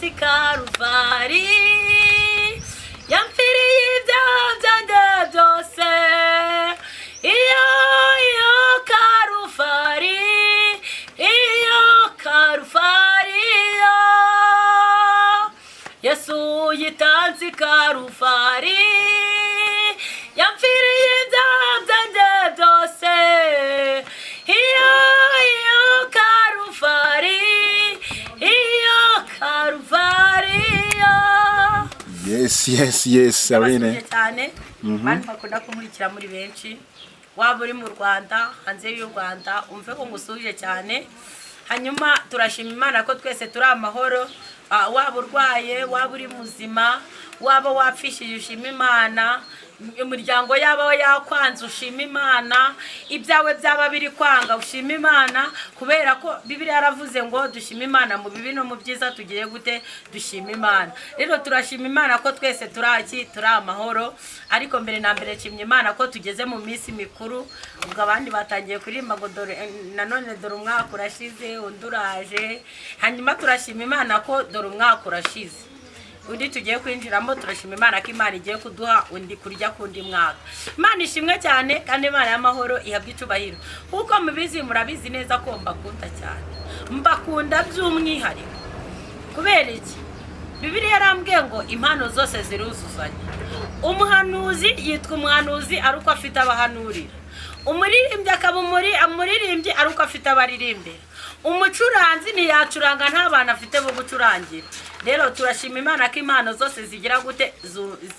Yitanze i Karuvari, yamfiriye ibyaha byanjye byose. Iyo Karuvari, iyo Karuvari, iyo Yesu yitanze i Karuvari, yamfiriye ibyaha byanjye byose. Iyo Karuvari, iyo Karuvari, iyo. Yes, Irene. Ndabasuhuje cyane bantu bakunda kunkurikira muri benshi, waba uri mu Rwanda, hanze y'u Rwanda, umve ko ngusuhuje cyane. Hanyuma turashima Imana ko twese turi amahoro. Waba urwaye, waba uri muzima, waba wapfishije, ushima Imana. Imiryango yaba yakwanze, ushima Imana. Ibyawe byaba biri kwanga, ushima Imana, kubera ko Bibiliya yaravuze ngo dushime Imana mu bibi no mu byiza. Tugiye gute? Dushima Imana. Rero turashima Imana ko twese turi amahoro. Ariko mbere na mbere nshimye Imana ko tugeze mu minsi mikuru. Ubwo abandi batangiye kuririmba ngo dore nanone, dore umwaka urashize, undi uraje. Hanyuma turashima Imana ko dore umwaka urashize, undi tugiye kwinjiramo. Turashima Imana ko Imana igiye kuduha undi kurya kundi mwaka. Imana ishimwe cyane, kandi Imana y'amahoro ihabwa icubahiro. Kuko mubizi, murabizi neza ko mbakunda cyane, mbakunda by'umwihariko. Kubera iki? Bibiliya yarambwiye ngo impano zose ziruzuzanya. Umuhanuzi yitwa umuhanuzi ari uko afite abahanurira. Umuririmbyi akaba umuririmbyi ari uko afite abaririmbira. Umucuranzi ntiyacuranga nta bantu afite bo gucurangira. Rero turashima Imana ko impano zose zigira gute?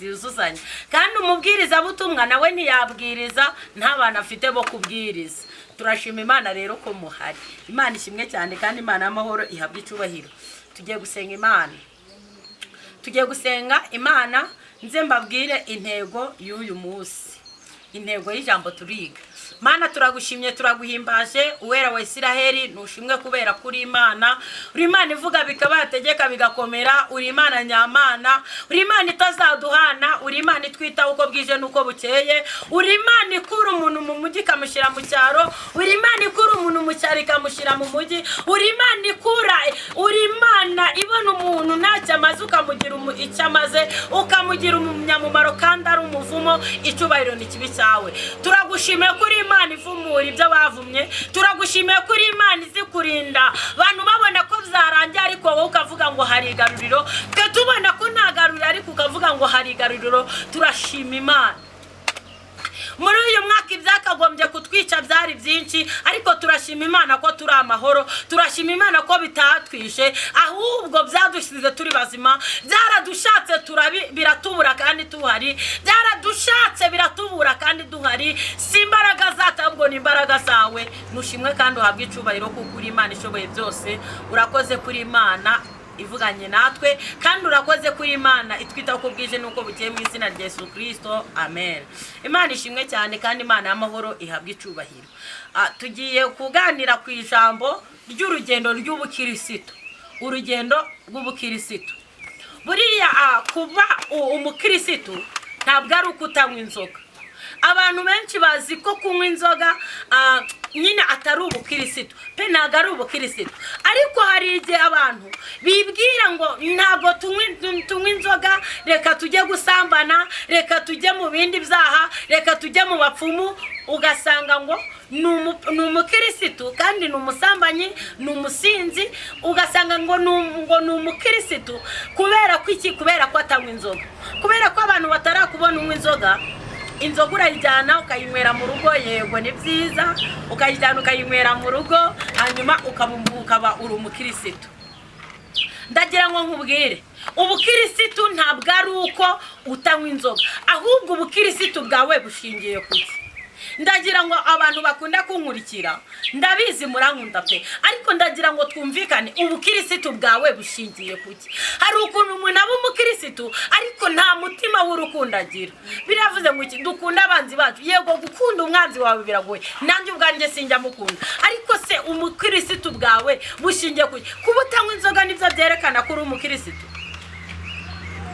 Zuzuzanya. Kandi umubwirizabutumwa nawe ntiyabwiriza nta bantu afite bo kubwiriza. Turashima Imana rero ko muhari. Imana ishimwe cyane, kandi Imana y'amahoro ihabwa icyubahiro. Tugiye gusenga Imana, tugiye gusenga Imana. Nze mbabwire intego y'uyu munsi, intego y'ijambo turiga. Mana, turagushimye, turaguhimbaje. Uwera wa Isiraheli, ntushimwe kubera kuri Imana. Uri Imana ivuga bikaba, yategeka bigakomera. Uri Imana nyamana, uri Imana itazaduhana, uri Imana itwitaho uko bwije n'uko bukeye. Uri Imana ikura umuntu mu mujyi ikamushyira mu cyaro. Uri Imana ikura umuntu mu cyaro ikamushyira mu mujyi. Uri Imana ikura, uri Imana ibona umuntu ntacyo amaze ukamugira icyo amaze, ukamugira umunyamumaro kandi ari umuvumo. Icyubahiro ni kibi cyawe. Turagushimiye ko uri Imana ivumura ibyo bavumye. Turagushimiye ko uri Imana izi kurinda abantu babona ko byarangiye, ariko wowe ukavuga ngo hari igaruriro. Twe tubona ko nta garuriro, ariko ukavuga ngo hari igaruriro. Turashima Imana. Muri uyu mwaka ibyakagombye kutwica byari byinshi, ariko turashima Imana ko turi amahoro. Turashima Imana ko bitatwishe, ahubwo byadusize turi bazima. Byaradushatse biratubura kandi tuhari. Byaradushatse biratubura kandi duhari. Si imbaraga zacu, ahubwo ni imbaraga zawe. Nushimwe kandi uhabwe icyubahiro, kuko uri Imana ishoboye byose. Urakoze kuri Imana ivuganye natwe, kandi urakoze kuri Imana itwitaho uko bwije n'uko bukeye. Mu izina rya Yesu Kirisito, amen. Imana ishimwe cyane, kandi Imana y'amahoro ihabwa icubahiro. Tugiye kuganira ku ijambo ry'urugendo ry'ubukirisito, urugendo rw'ubukirisito. Buriya kuba umukirisitu ntabwo ari uko utanywa inzoga. Abantu benshi bazi ko kunywa inzoga nyine atari ubukirisitu pe. Ntabwo ari ubukirisitu. Ariko hari igihe abantu bibwira ngo ntabwo tunywa inzoga, reka tujye gusambana, reka tujye mu bindi byaha, reka tujye mu bapfumu. Ugasanga ngo ni umukirisitu kandi ni umusambanyi, ni umusinzi. Ugasanga ngo ni umukirisitu kubera ko iki? Kubera ko atanywa inzoga. Kubera ko abantu batarakubona unywa inzoga. Inzoga urayijyana ukayinywera mu rugo, yego ni byiza, ukayijyana ukayinywera mu rugo, hanyuma ukaba uri umukirisitu. Ndagira ngo nkubwire, ubukirisitu ntabwo ari uko utanywa inzoga, ahubwo ubukirisitu bwawe bushingiye ku ki? Ndagira ngo abantu bakunda kunkurikira, ndabizi murankunda pe, ariko ndagira ngo twumvikane: ubukirisitu bwawe bushingiye ku ki? Hari ukuntu umuntu aba umukirisitu ariko nta mutima w'urukundo agira. Biravuze ngo iki? Dukunde abanzi bacu. Yego, gukunda umwanzi wawe biragoye, nanjye ubwanjye sinjya mukunda. Ariko se umukirisitu bwawe bushingiye ku ki? Kuba utanywa inzoga nibyo byerekana ko uri umukirisitu?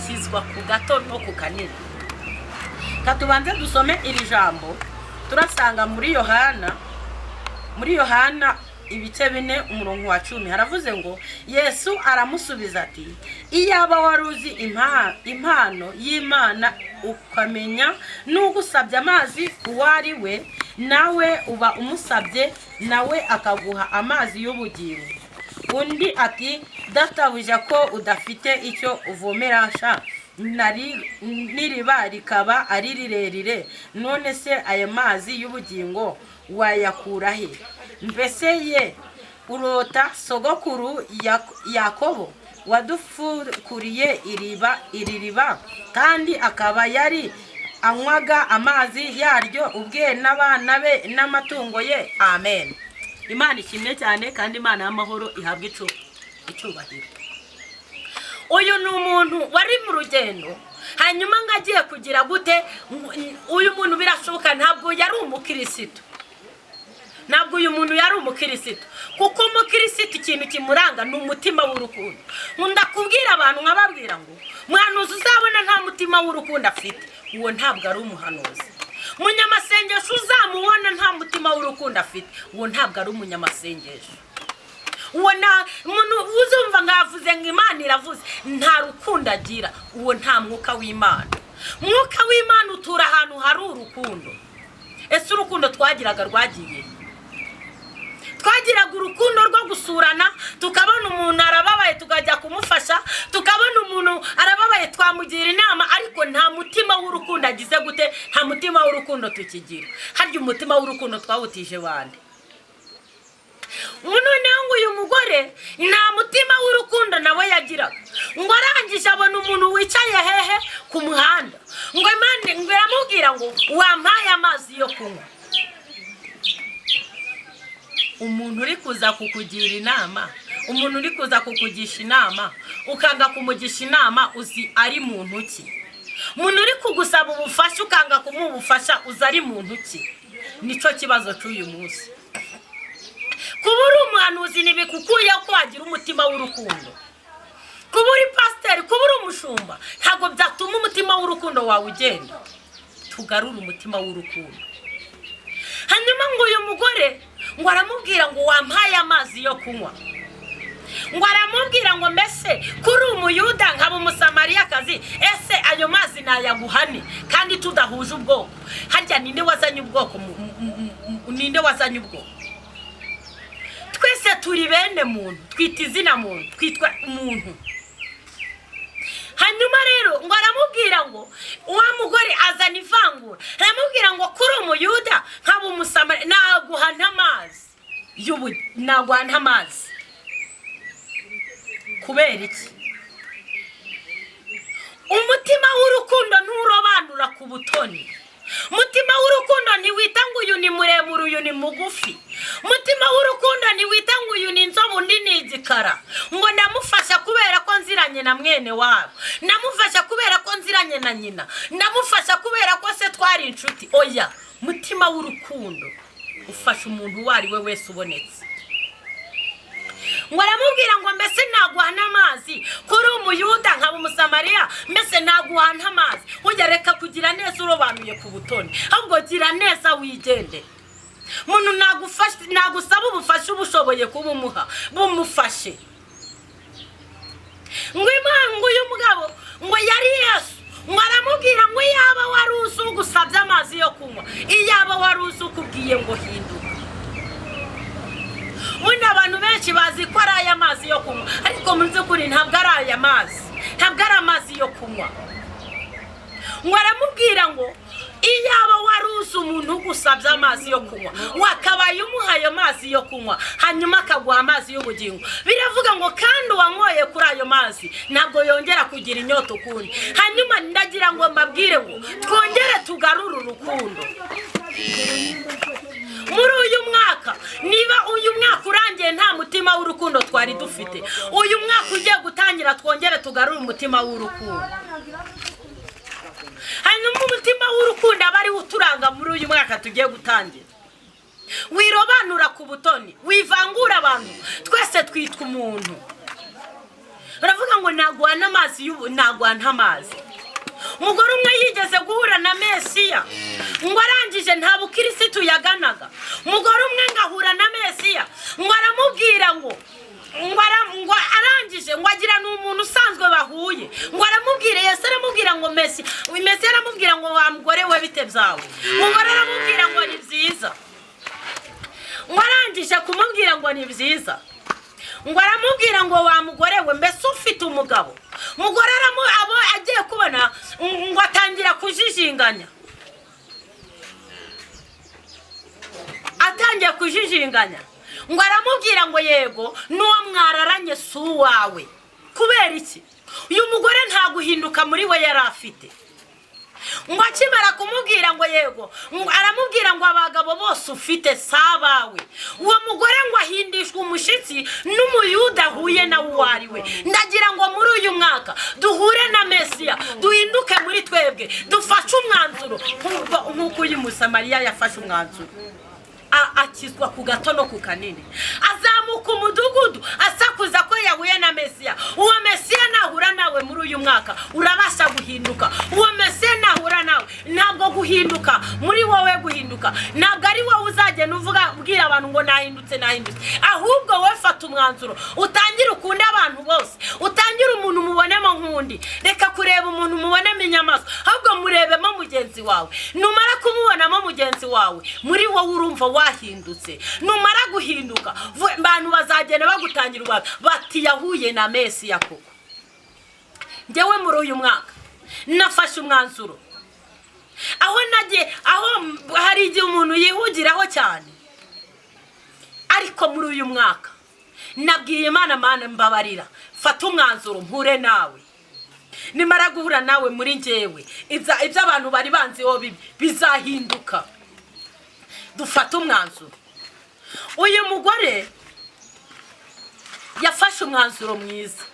Kizwa ku gato no ku kanini. Katubanze dusome iri jambo turasanga muri Yohana, muri Yohana. ibice 4 umurongo wa 10 haravuze ngo Yesu aramusubiza ati iyaba wari uzi impano y'Imana ukamenya n'ugusabye amazi uwo ari we, nawe uba umusabye nawe akaguha amazi y'ubugingo. Undi ati databuja ko udafite icyo uvomerasha n'iriba rikaba ari rirerire, none se ayo mazi y'ubugingo wayakura he? Mbese ye urota sogokuru Yakobo wadufukuriye iri riba, kandi akaba yari anywaga amazi yaryo ubwe n'abana be n'amatungo ye. Amen. Imana ishimwe cyane kandi Imana y'amahoro ihabwe icyubahiro. Uyu ni umuntu wari mu rugendo, hanyuma ngo agiye kugira gute? Uyu muntu birashoboka ntabwo yari umukirisitu, ntabwo uyu muntu yari umukirisitu, kuko umukirisitu ikintu kimuranga ni umutima w'urukundo. Nkunda kubwira abantu nkababwira ngo muhanuzi uzabona nta mutima w'urukundo afite, uwo ntabwo ari umuhanuzi. Munyamasengesho uzamubona nta mutima w'urukundo afite, uwo ntabwo ari umunyamasengesho. Uwo nta muntu uzumva ngavuze ngo Imana iravuze, nta rukundo agira, uwo nta mwuka w'Imana. Mwuka w'Imana utura ahantu hari urukundo. Ese urukundo twagiraga rwagiye? Twagiraga urukundo rwo gusurana, tukabona umuntu arababaye tukajya kumufasha, tukabona umuntu arababaye twamugira inama, ariko nta mutima w'urukundo agize gute? Nta mutima w'urukundo tukigira. Harya umutima w'urukundo twawutije bande? Noneho ngo uyu mugore nta mutima w'urukundo nawe yagiraga, ngo arangije abona umuntu wicaye hehe ku muhanda, ngo Imana ngo iramubwira ngo wampaye amazi yo kunywa. Umuntu uri kuza kukugira inama, umuntu uri kuza kukugisha inama, ukanga kumugisha inama, uzi ari muntu ki? Umuntu uri kugusaba ubufasha ukanga kumuha ubufasha, uzi ari muntu ki? Nicyo kibazo cy'uyu munsi. Kuba uri umuhanuzi ntibikukuye ko wagira umutima w'urukundo. Kuba uri pasiteri, kuba uri umushumba, ntabwo byatuma umutima w'urukundo wawe ugenda. Tugarure umutima w'urukundo. Hanyuma ngo uyu mugore ngo aramubwira ngo wampaye amazi yo kunywa, ngo aramubwira ngo mbese kuri umuyuda nkaba umusamariyakazi, ese ayo mazi nayaguhane kandi tudahuje ubwoko? Harya ninde wazanye ubwoko? Ninde wazanye ubwoko? Twese turi bene muntu, twita izina muntu, twitwa umuntu. Hanyuma rero ngo aramubwira ngo wa mugore azana ivangura, aramubwira ngo kuri umuyuda nkaba umusamariya naguha n'amazi y'ubu, naguha n'amazi. Kubera iki? Umutima w'urukundo nturobanura ku butoni. Umutima w'urukundo ntiwita ngo uyu ni muremure uyu ni mugufi. Umutima w'urukundo ntiwita ngo uyu ni inzobe undi ni igikara, ngo ndamufasha kubera ko nziranye na mwene wabo, ndamufasha kubera ko nziranye na nyina, ndamufasha kubera ko se twari inshuti. Oya, umutima w'urukundo ufasha umuntu uwo ari we wese ubonetse. Ngo aramubwira ngo mbese naguha n'amazi kuri umuyuda nkaba umusamariya, mbese naguha n'amazi? Ujya reka kugira neza urobanuye ku butoni, ahubwo gira neza wigendere. Umuntu nagusaba ubufasha ubushoboye kubumuha, bumufashe. Ngo Imana, uyu mugabo ngo yari Yesu, ngo aramubwira ngo iyaba wari uzi ugusabye amazi yo kunywa, iyaba wari uzi ukubwiye ngo hinduka. Ubundi abantu benshi bazi ko ari aya mazi yo kunywa, ariko mu by'ukuri ntabwo ari aya mazi, ntabwo ari amazi yo kunywa. Ngo aramubwira ngo iyaba wari uzi umuntu ugusabye amazi yo kunywa, wakabaye umuha ayo mazi yo kunywa, hanyuma akaguha amazi y'ubugingo. Biravuga ngo kandi uwanyoye kuri ayo mazi ntabwo yongera kugira inyota ukundi. Hanyuma ndagira ngo mbabwire ngo twongere tugarure urukundo muri uyu mwaka. Niba uyu mwaka urangiye nta mutima w'urukundo twari dufite, uyu mwaka ugiye gutangira twongere tugarure umutima w'urukundo. Hanyuma umutima w'urukundo aba ariwo uturanga muri uyu mwaka tugiye gutangira. Wirobanura ku butoni, wivangura abantu, twese twitwa umuntu. Baravuga ngo naguha n'amazi y'ubu, naguha n'amazi. Umugore umwe yigeze guhura na Mesiya, ngo arangije nta bukirisitu yaganaga. Umugore umwe ngahura na Mesiya, ngo aramubwira wawe. Umugore aramubwira ngo ni byiza. Ngo arangije kumubwira ngo ni byiza, ngo aramubwira ngo: "Wa mugore we, mbese ufite umugabo?" Umugore abo agiye kubona ngo atangira kujijinganya. Atangiye kujijinganya, ngo aramubwira ngo: "Yego, n'uwo mwararanye si uwawe." Kubera iki? Uyu mugore nta guhinduka muri we yari afite. Ngo akimara kumubwira ngo yego, ngo aramubwira ngo: "Abagabo bose ufite si abawe." Uwo mugore ngo ahindishwa umushyitsi n'Umuyuda ahuye nawe uwo ari we. Ndagira ngo muri uyu mwaka duhure na Mesiya, duhinduke muri twebwe, dufashe umwanzuro nk'uko uyu Musamariya yafashe umwanzuro, akizwa ku gato no ku kanini, azamuka umudugudu asakuza ko yahuye na Mesiya. Uwo Mesiya nahura nawe muri uyu mwaka, urabasha guhinduka. Uwo Mesiya nahura nawe, ntabwo guhinduka muri wowe, guhinduka ntabwo ari wowe uzagenda uvuga, ubwira abantu ngo nahindutse, nahindutse. Ahubwo wowe fata umwanzuro, utangire ukunde abantu bose, utangire umuntu umubonemo nk'undi. Reka kureba umuntu umubonemo inyamaswa, ahubwo murebemo mugenzi wawe. Numara kumubonamo mugenzi wawe, muri wowe urumva wahindutse. Numara guhinduka, abantu bazagenda bagutangira ubuhamya bati: "Yahuye na Mesiya koko." Njyewe muri uyu mwaka nafashe umwanzuro. Aho nagiye, aho hari igihe umuntu yihugiraho cyane, ariko muri uyu mwaka nabwiye Imana: "Mana, mbabarira, fata umwanzuro mpure nawe. Nimara guhura nawe muri njyewe, ibyo abantu bari banziho bibi bizahinduka." Dufate umwanzuro. Uyu mugore yafashe umwanzuro mwiza.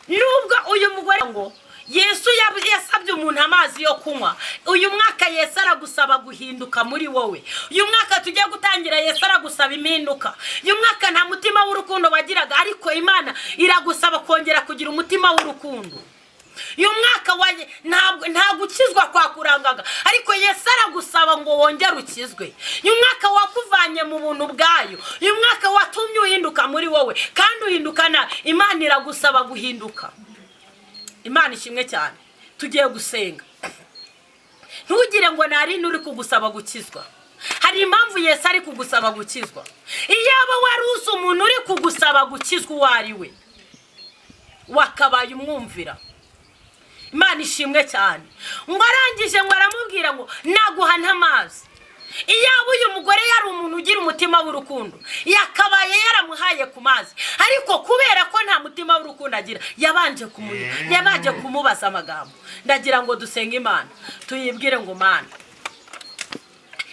Nubwo uyu mugore ngo Yesu yasabye umuntu amazi yo kunywa, uyu mwaka Yesu aragusaba guhinduka muri wowe. Uyu mwaka tugiye gutangira, Yesu aragusaba impinduka. Uyu mwaka nta mutima w'urukundo wagiraga, ariko Imana iragusaba kongera kugira umutima w'urukundo. Uyu mwaka ntabwo nta gukizwa kwakurangaga, ariko Yesu aragusaba ngo wongere ukizwe. Uyu mwaka wakuvanye mu buntu bwayo. Uyu mwaka watumye uhinduka muri wowe kandi uhinduka nabi. Imana iragusaba guhinduka. Imana ishimwe cyane. Tugiye gusenga. Ntugire ngo nari uri kugusaba gukizwa. Hari impamvu Yesu ari kugusaba gukizwa. Iyaba wari uzi umuntu uri kugusaba gukizwa uwo ari we, wakabaye umwumvira. Imana ishimwe cyane. Ngo arangije ngo aramubwira ngo: "Naguha n'amazi." Iyaba uyu mugore yari umuntu ugira umutima w'urukundo, yakabaye yaramuhaye ku mazi, ariko kubera ko nta mutima w'urukundo agira, yabanje kumubaza amagambo. Ndagira ngo dusenge Imana, tuyibwire ngo: "Mana,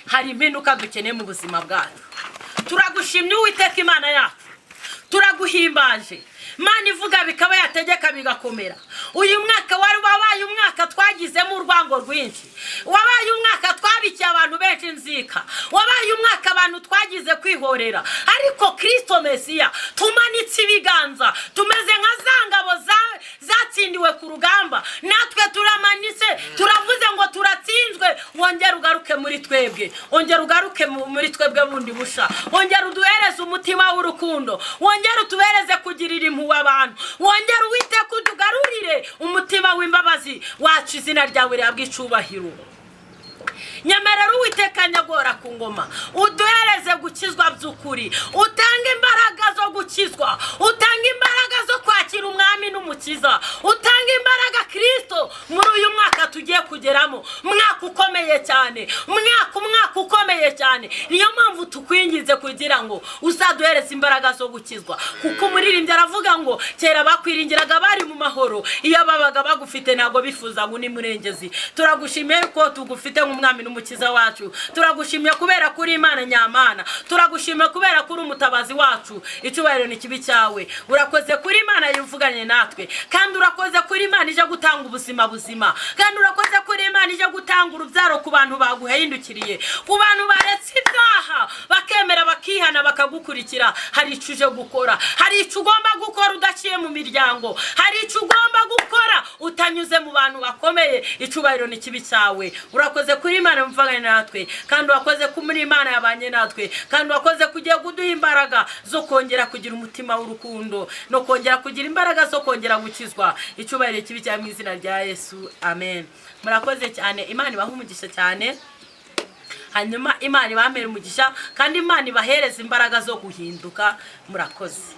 hari impinduka dukeneye mu buzima bwacu." Turagushimye, Uwiteka Imana yacu, turaguhimbaje, Imana ivuga bikaba, yategeka bigakomera. Uyu mwaka wari wabaye umwaka twagizemo urwango rwinshi, wabaye umwaka twabikiye abantu benshi inzika, wabaye umwaka abantu twagize kwihorera. Ariko Kirisito Mesiya, tumanitse ibiganza, tumeze nka za ngabo zatsindiwe ku rugamba. Natwe turamanitse, turavuze ngo turatsinzwe. Wongere ugaruke muri twebwe, wongere ugaruke muri twebwe bundi busha, wongere uduhereze umutima w'urukundo, wongere utuhereze kugirira impuhwe abantu, wongere, Uwiteka, utugarurire umutima w'imbabazi wacu. Izina ryawe rihabwa icubahiro. Nyemerera, Uwiteka nyagora ku ngoma, uduhereze gukizwa by'ukuri, utange imbaraga zo gukizwa, utange imbaraga zo kwakira Umwami n'Umukiza, utange imbaraga Kirisito muri uyu mwaka tugiye kugeramo, mwaka ukomeye cyane, umwaka ukomeye cyane. Niyo mpamvu tukwinginze kugira ngo uzaduhereze imbaraga zo gukizwa, kuko umuririmbyi aravuga ngo kera bakwiringiraga bari mu mahoro, iyo babaga bagufite ntabwo bifuzaga undi murengezi. Turagushimiye ko tugufite nk'Umwami n'Umukiza wacu. Turagushimiye kubera ko uri Imana nyamana. Turagushimiye kubera ko uri umutabazi wacu. Icyubahiro ni kibe cyawe. Urakoze kuri Imana yivuganye natwe, kandi urakoze kuri Imana ije gutanga ubuzima buzima, kandi urakoze kuri Imana ije gutanga urubyaro ku bantu baguhindukiriye, ku bantu baretse ibyaha bakemera bakihana. Bikihana bakagukurikira. Hari icyo uje gukora, hari icyo ugomba gukora udaciye mu miryango, hari icyo ugomba gukora utanyuze mu bantu bakomeye. Icyubahiro ni kibi cyawe. Urakoze kuri Imana muvugane natwe, kandi urakoze ko muri Imana yabanye natwe, kandi urakoze kugiye kuduha imbaraga zo kongera kugira umutima w'urukundo no kongera kugira imbaraga zo kongera gukizwa. Icyubahiro kibi cyawe mu izina rya Yesu, amen. Murakoze cyane, Imana ibahe umugisha cyane. Hanyuma Imana ibamere umugisha, kandi Imana ibahereze imbaraga zo guhinduka. Murakoze.